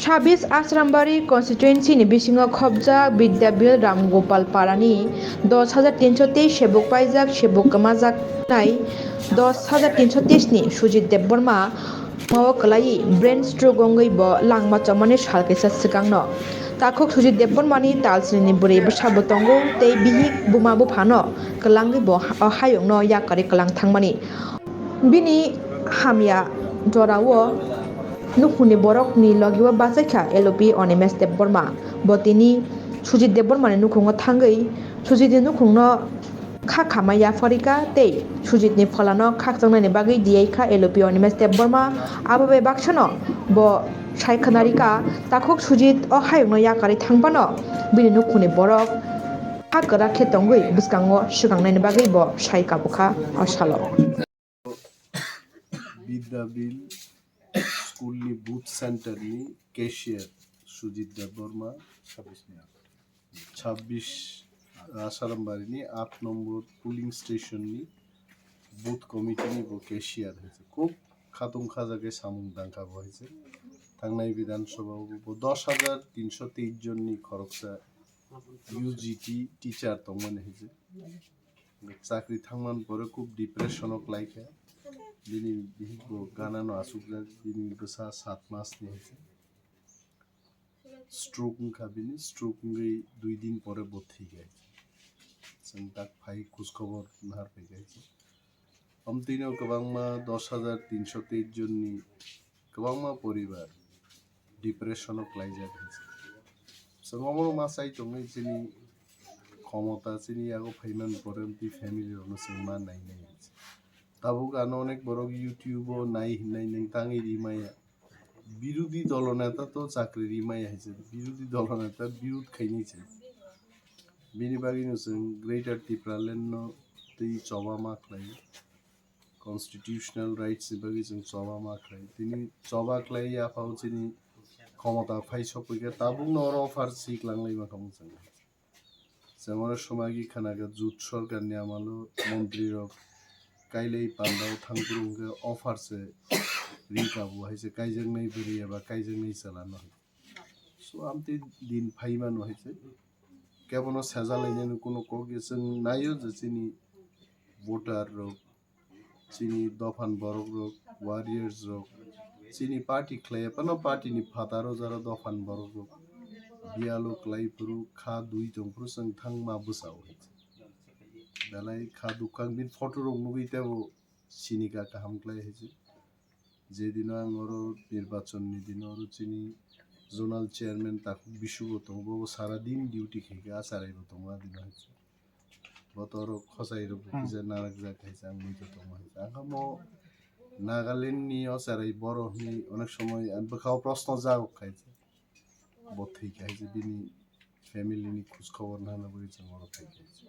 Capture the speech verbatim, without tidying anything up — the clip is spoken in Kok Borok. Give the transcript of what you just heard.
Sabis Asrambari constituency ni bisingo khopjak Bidyabil Ramgopal Parani dos hajar tinsho teis sebuk paijak, sebuk kwmajak nai dos hajar tinsho teis ni Sujit Debbarma mao kwlaiwi brain stroke wngwi bo langma chomani sal kaisa swkangno. Takhuk Sujit Debbarmani talsini bwrwi bwsabo tongo tei bihik buma buphano kwlangwi bo o hayungno yakarwi kwlang thangmani. Bini hamya jorao nukhungni borokni logi-o bachaikha L O P Animesh Debbarma. Bo tini Sujit Debbarmani nukhungo thangwi Sujitni nukhungno kha khamai yapharikha tei Sujitni pholano khakchangnaini bagwi diyaikha L O P Animesh Debbarma. Abo bai baksano bo sai khwnarikha, takhuk Sujit o hayungno yakarwi thangphano bini nukhungni borok ha kwrak khe tongwi bwskango swkangnaini bagwi bo sai kabukha o salo. Bidyabil school ni booth center ni cashier Sujit Debbarma, sabis Asarambari ni aat nombor polling station ni booth committee ni bo cashier hai se. Khub khatung khaja khe samung tangkha bo hai se. Thangnai Bidhan Sabha o bo dos hajar tinsho teis jon ni khoroksa U G T teacher tongmani hai se. Chakri thangmani pore khub depression o klaikha. Bini bihik bo gana no achukjak, bini bwsa sat mas ni hai se. Stroke wngkha bini, stroke wngwi dui din pore bo thwikha. Chwng tak phai khoj khobor nahar phaikha. Amtwino kwbangma dos hajar tinsho teis jonni kwbangma poribar depression o klaijak. Chwng omono ma chai tongwi chini khomota chini yago phaimani pore amtwi family rokno chwng ma nainai. Tabuk ano onek borok YouTube o nai hinai nwng tangwi rimaya. Birodhi dolo neta to chakri rimaya hai se, birodhi dolo neta birod khainai se. Bini bagwino chwng Greater Tipraland no twi choba ma khlai, constitutional rights ni bagwi chwng choba ma khlai. Tini choba khlai yaphao chini khomota phai sokphaikha, tabukno oro offer si kwlanglai ma khamung chwng. Chwng oro swmagwi khwnaga jut sorkarni amalo montrirok kailai pandao thangphuru hwnkhe offer se ri kabo hai se kaijaknai bwrwi eba kaijaknai chwla no hai. So amtwi din phaimano hai se kebono sejalainani kuno kok ya chwng naio je chini voter rok chini dophan borok rok, warriors rok, chini party khlai phano party ni phataro jara dophan borok rok biyalo klai phuru kha dui tong phuru chwng thangma bwsao hai se. Belai kha dukha bini photo rok nugwi tebo sini kha kaham klai hai se. Je dino ang oro nirbachon ni dino oro chini zonal chairman Takhuk Bisu bo tongo, bo sara din duty khai khe acharai bo tongo a dino hai se. Bo to oro khosai rok bo kisa narakjak hai se, ang muitu tongma hai se. Ang kha mo Nagaland ni o cherai borok hinwi onek somoi ang bwkha o proshno jagok khai se. Bo thwi khai se, bini family ni khoj khobor nana bagwi chwng oro phai khai se.